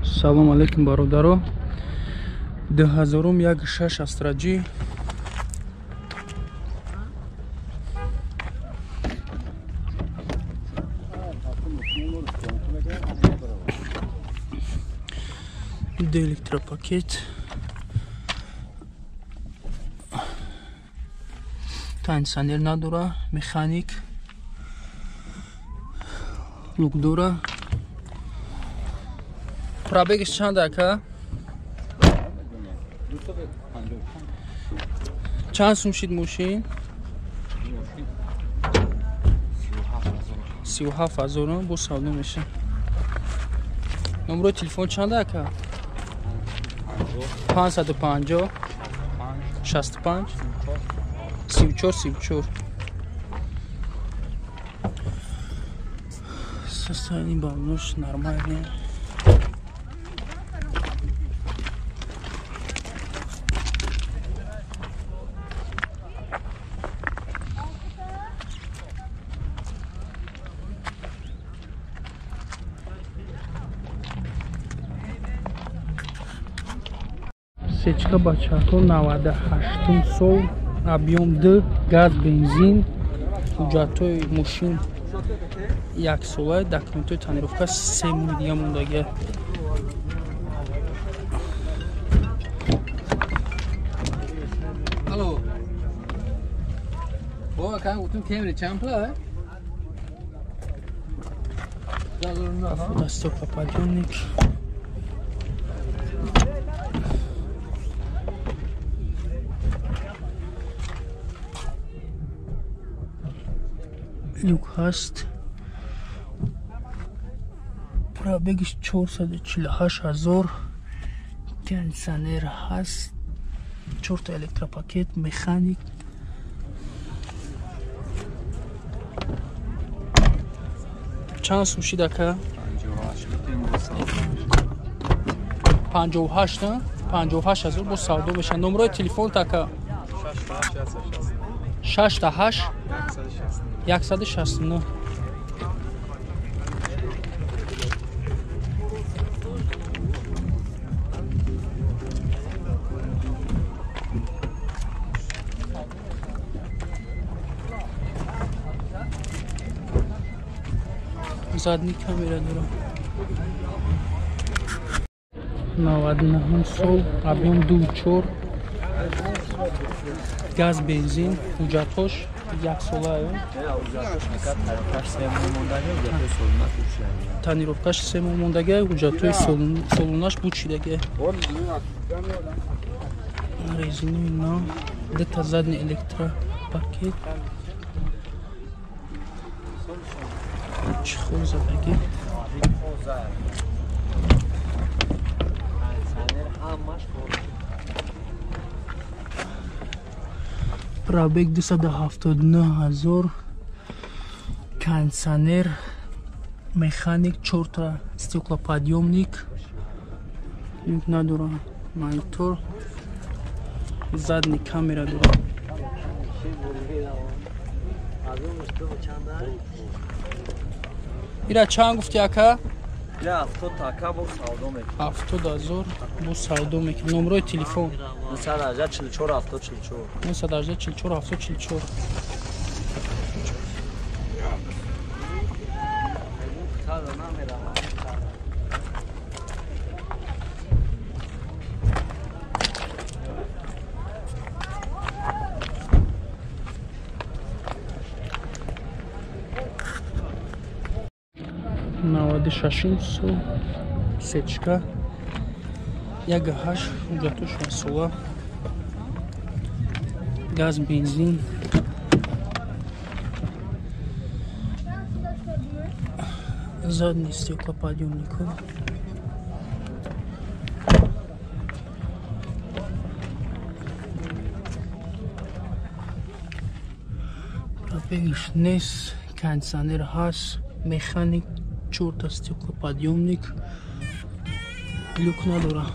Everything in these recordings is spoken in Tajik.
Салом алейкум бародаро. 2016 Астра G. Ду электропакет. Кондиционер надора, механик. Люк дора. Пробегش чанд ака? Чанд сум шид мошин? 37 ҳазор бо савдо меша. Номерои телефон чанд ака? 550 65 34 34. Состояние баллонаш нормальное. Сечка бачаҳо 98 сол, объем 2, газ, бензин, ҳуҷҷатҳои мошин яксола, документҳои тонировка 3 моҳи дига мондагия. Алло. Бо кан гуфтум темри чанд пула? Стеклоподъемник. Люк ҳаст. Пробегиш 448 ҳазор. Кондиционер ҳаст. 4 электропакет, механик. Чанд сум шид ака? 58, 58 ҳазор бо савдо мешавад. Номерои телефон така? 68 169. Задний камера дора. 99 сол, объем 2.4, газ, бензин, ҳуҷҷатҳош яксола. Тонировкаш 3 моҳ мондагия, ҳуҷҷатҳои солонаш буд шидагия. Резинои нав, дута задний электропакет. Чехол задагӣ. Пробег 279 ҳазор, кондиционер, механик, 4 стеклоподъемник, люк надора, монитор, задний камера дора. Ира чанд гуфти ака? 70 ака бо савдо мекунем. 70 ҳазор бо савдо мекунем. Номерои телефон? 918 44 744. 918 44 744. 96 сол, сечка, 1.8, ҳуҷҷатҳош яксола, газ, бензин. Задний стеклоподъемникҳо. Пробегиш нест, кондиционер ҳаст, механик, 4 стеклоподъемник, люк надора.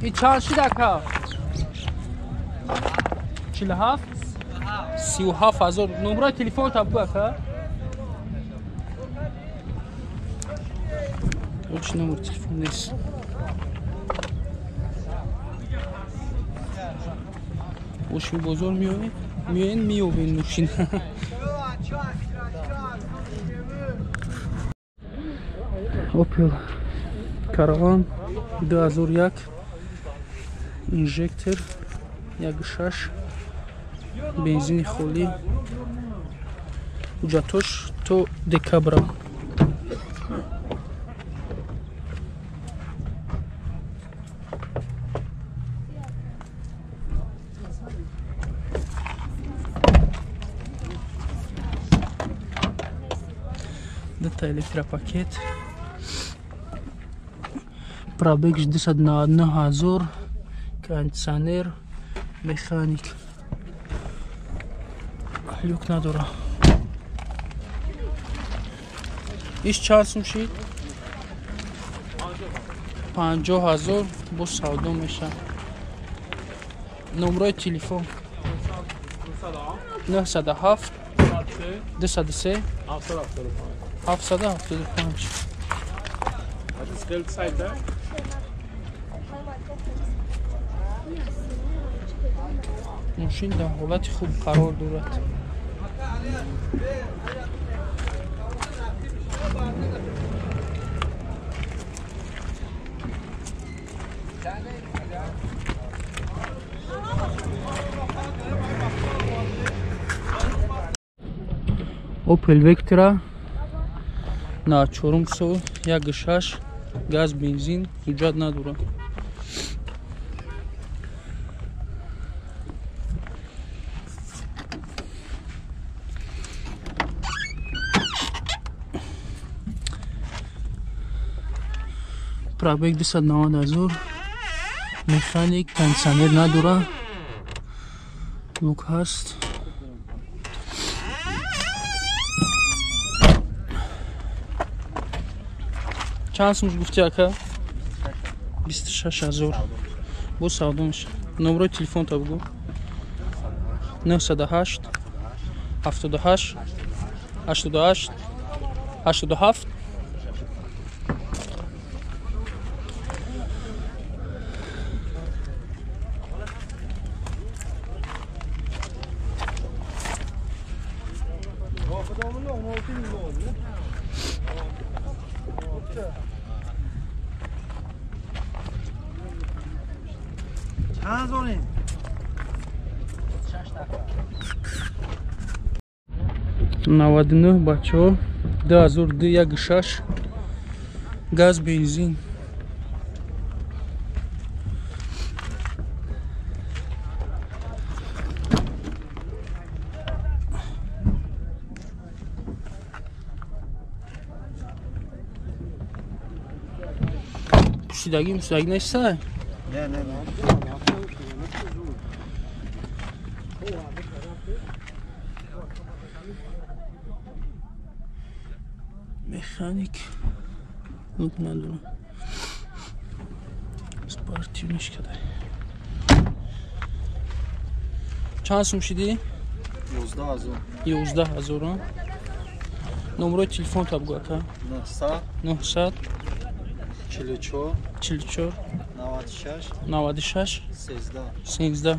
И чанд шид ака? 47 37 ҳазор. Номраи телефонта бугу ака? Короче, номер телефон нест. Оши бозор меоен, меёбен мошин. Opel Caravan 2001, инжектор 1.6, бензини холӣ, ҳуҷҷатош то декабра. Дута электропакет, пробег 299 ҳазор, кондитсионер, механик, люк надора. Иш чанд сум шид? 50 ҳазор, бо савдо мешавад. Номрои телефон 907 203 775. Мошин дар ҳолати хуб қарор дорад. Opel Vectra на чорум сол, 1.6, газ, бензин, ҳуҷҷат надорад. Пробег 290 ҳазор, механик, кондитсионер надора, люк ҳаст. Чанд сумш гуфти ака? 26 ҳазор. Бо савдо мешавад. Номрои телефонта бугу? 908 78 88 87. Наваду нӯҳ бачаҳо, 2002, 1.6, газ, бензин. Пӯшидагӣ мушидагӣ неста? Не, не, не. Механик лук надорам. Спортивниш кадай. Чанд сум шидӣ? 11 ҳазор. 11 ҳазор. Номрои телефонта бугу ака? 900 900 44 44 96 96 13 13.